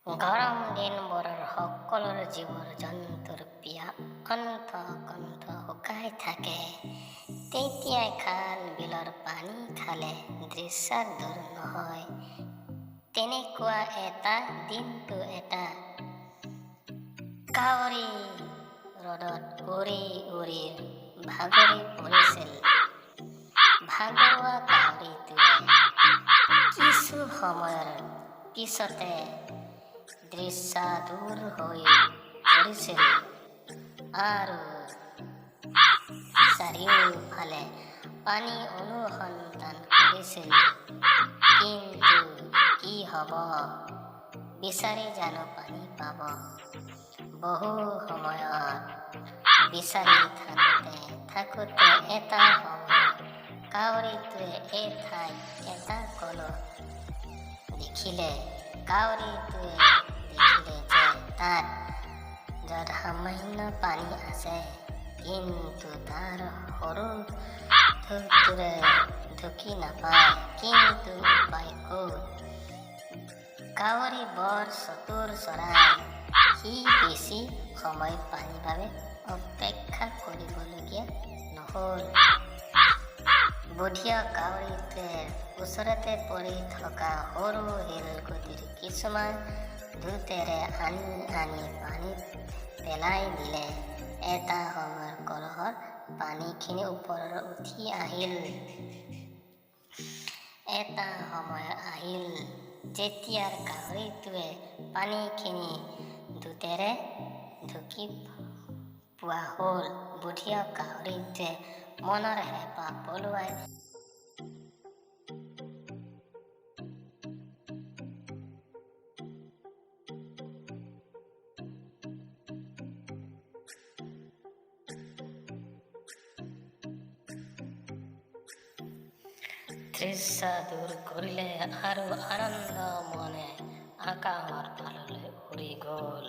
গৰম দিনবোৰৰ সকলো জীৱ জন্তুৰ পিয়াহ অণ্ঠ কণ্ঠ শুকাই থাকে। তেতিয়াই খাল বিলৰ পানী খালে তৃষ্ণা দূৰ নহয়। তেনেকুৱা এটা দিনটো এটা কাউৰী ৰ'দত উৰি উৰি ভাগৰি পৰিছিল। ভাগৰুৱা কাউৰীটোৱে কিছু সময়ৰ পিছতে তৃষ্ণাতুৰ হৈ পৰিছিল আৰু চাৰিওফালে পানী অনুসন্ধান কৰিছিল। কিন্তু কি হ'ব, বিচাৰি জানো পানী পাব? বহু সময়ত বিচাৰি থাকোঁতে থাকোঁতে এটা সময়ত কাউৰীটোৱে এঠাইত এটা কলহ দেখিলে। কাউৰীটোৱে দেখিলে যে তাত যৎসামান্য পানী আছে, কিন্তু তাৰ সৰু ঠোঁটটোৰে ঢুকি নাপায়। কিন্তু উপায় ক'ত? কাউৰী বৰ চতুৰ চৰাই। সি বেছি সময় পানীৰ বাবে অপেক্ষা কৰিবলগীয়া নহ'ল। বুধিয়ক কাউৰীটোৱে ওচৰতে পৰি থকা সৰু শিলগুটিৰ কিছুমান ঠোঁটেৰে আনি আনি পানীত পেলাই দিলে। এটা সময়ত কলহৰ পানীখিনি ওপৰলৈ উঠি আহিল। এটা সময় আহিল যেতিয়া কাউৰীটোৱে পানীখিনি ঠোঁটেৰে ঢুকি পোৱা হ'ল। বুধিয়ক কাউৰীটোৱে মনৰ হেঁপাহ পলুৱাই তৃষ্ণা দূৰ কৰিলে আৰু আনন্দ মনে আকাশৰ ফাললৈ উৰি গ'ল।